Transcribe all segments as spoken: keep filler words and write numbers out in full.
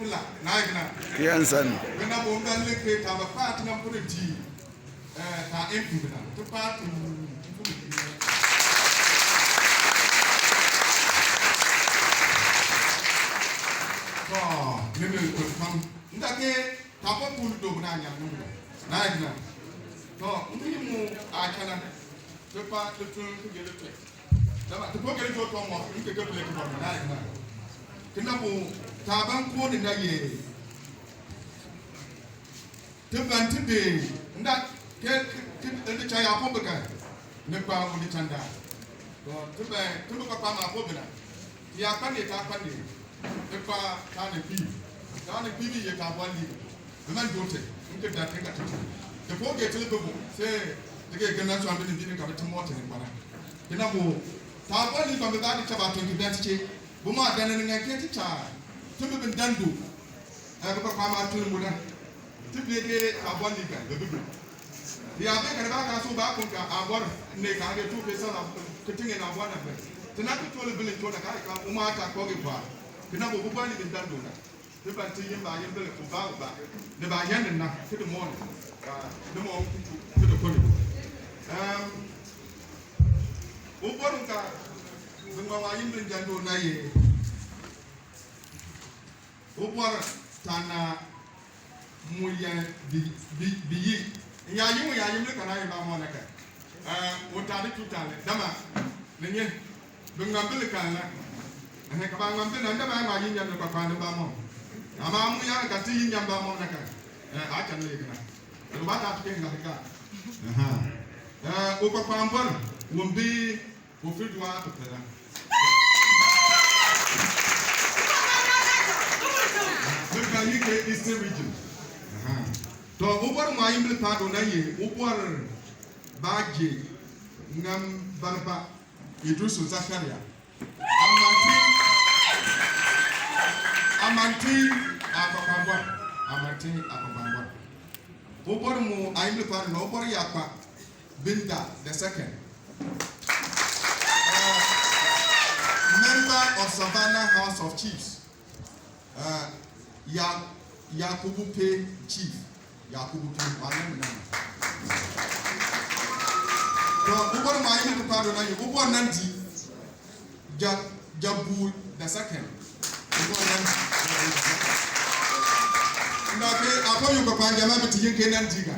La, naa ye kena. Yes, sir. Kena bo ga lik ke taah ba kpaa ti nan pun di, eh, taah in pun na. Ti kpaa ti pun di. To, ni ni pun pam. Nda ke taah ba pun do na nya ni. Naa ye kena. To, ni mu a kana. Ti kpaa ti tun ki gele tun. Dama ti po gele tun tɔn mɔ, n ke ke pele ki bɔ na ye kena. Kena bo, taah ban koo ni na ye. Ti ban ti di nda ke, ke, ke ti cha yaa po bi kan, ni kpa u di cha nda. To, ti ban, ti bi kpakpa maa po bi na. Ti yaa kpa ni, taa kpa ni. Ti kpa taaninkpiib. Taaninkpiib ye taabɔr lii. Bi nan joo ti, n ki dan ti ka ti tu. Ti po gee ti li bi bu, see ti gee gin nan sɔn binib binib ka bi ti mɔk ti ni kpa na. Kena bo, taabɔr lii ban bi baa di cha baatuln ki dan ti chee. Bi mu aa dan ni ni ŋan ke ti cha timi bi dan du, eh, bi kpakpam aatuln mu na. Ti bee ke taabɔr lii kan, bi bi du. Bi yaa bee kan, baa kaa soo baa kun ka aabɔr ne kaa gee tuu ke sal ki ti ŋeen aabɔr na kan. Ti nan ki toor libiln choo na, kaa ye ka uma aa taa koo gee pɔɔk. Kena bo, bi bɔr lii bi dan du na. Ti ban ti yin baayimbil ubaa ubaa, ni baah yan ni na, ki di mɔk ni, kaa di mɔk nkutu, ki di kpo ni. Ehm, ubɔr u ka bi ŋma waayimbil njan doo na ye ubɔr Tana mu ye bi, bi, bi yi. N yaa yi mu yaayimbil ka naa ye mbamɔm na kan, ehm, u taa di chuu taani, dama ni nyi. Bi ŋan bi li kan na. Ɛhɛn, ka baah ŋan bi na, nda baa ŋma yi nyan ni kpakpaa ni mbamɔm. Amaa mu yaa ka ti yi nyan mbamɔm na kan, eh, aa cha ni ye kena. Ti baa taa ti ke ŋa ti kaa. Ɛhɛn. Eh, ukpakpaambɔr u bi u fi du aa pepel na. Bi kan yi ke Eastern Region. Ɛhɛn. Tɔ, ubɔr ŋmaa yi mbil paado na ye ubɔr baaje ŋan barba. Idrisu Zakaria. Amantin, Amantin Akpakpambɔr. Amantin Akpakpambɔr. Ubɔr mu ayimlikpaani na, ubɔr yakpa Binda the second. Uh, member of Savannah House of Chiefs. Uh, ya, Yakubu Pay Chief. Yakubu Pay, wale mna. To, ubɔr ma yini kupa do na yi, ubɔr nan di. Ja, Jabu the second. Ubɔr nan di. Nda ke, apo yu kupa jama bi ti yin ke nan di ga.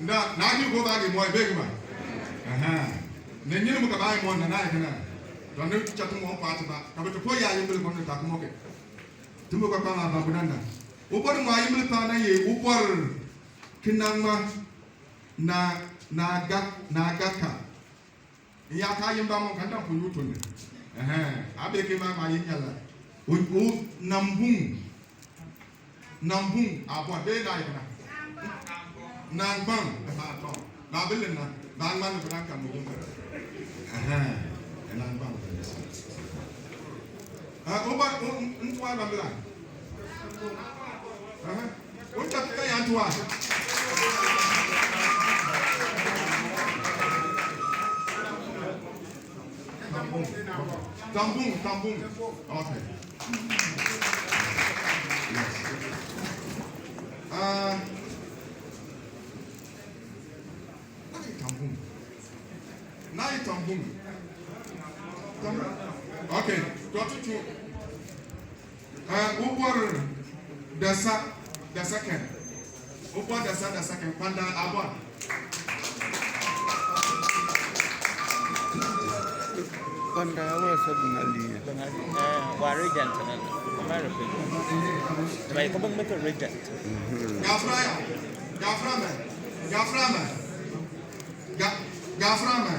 Nda, na ni go ba ge mo, be ge ba. Aha. Ne nyini mu ka ba mo na, na ye kana. To ne cha tu mo pa ti ba. Ka bi ti po ya yin bi ko ne ta ku mo ke. Ti mu kpakpam aabambu nan nan. Ubɔr mu aayimbil paan na ye ubɔr ki nan ŋma na, naa ga, naa ga ka. N yaa kaa yin mbamɔm, kan dan pu YouTube ni. Ɛhɛn, aa bee ke maa ŋma yin nyala. U, u, nan buŋ. Nan buŋ aabɔr, bee naa ye kena. Nan gbaŋ, ɛhɛn, tɔ. Baabil ni na, baa ŋma ni bi nan kan mu yin. Ɛhɛn, nan gbaŋ. Eh, uba, u, n, n tuwa ba bila. Aha. U cha ti ka yan tuwa. Tambung, tambung. Okay. Yes. Ah. Naa ye tambum. Naa ye tambum. Tambum. Okay. Dɔɔte chu. Eh, ubɔr dasa, dasa kɛn. Ubɔr dasa, dasa kɛn. Kpanda abɔr. Kpanda abɔr sɛ Bengali. Bengali. Eh, wa regent na. America. Bai ko bang mete regent. Gafra ya. Gafra me. Gafra me. Ga, Gafra me.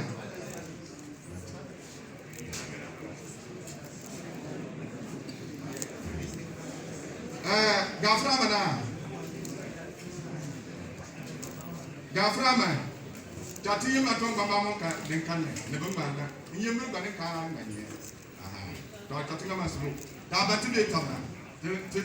Eh, Gafra me na. Gafra me. Cha ti yi ma tɔn gbamba mo ka din kan ne. Ne bin gbanga. N yi mi gbani ka na ne. Aha. To, to, ti ŋa ma sulu. Taa ba ti bee tɔb na. Ti, ti,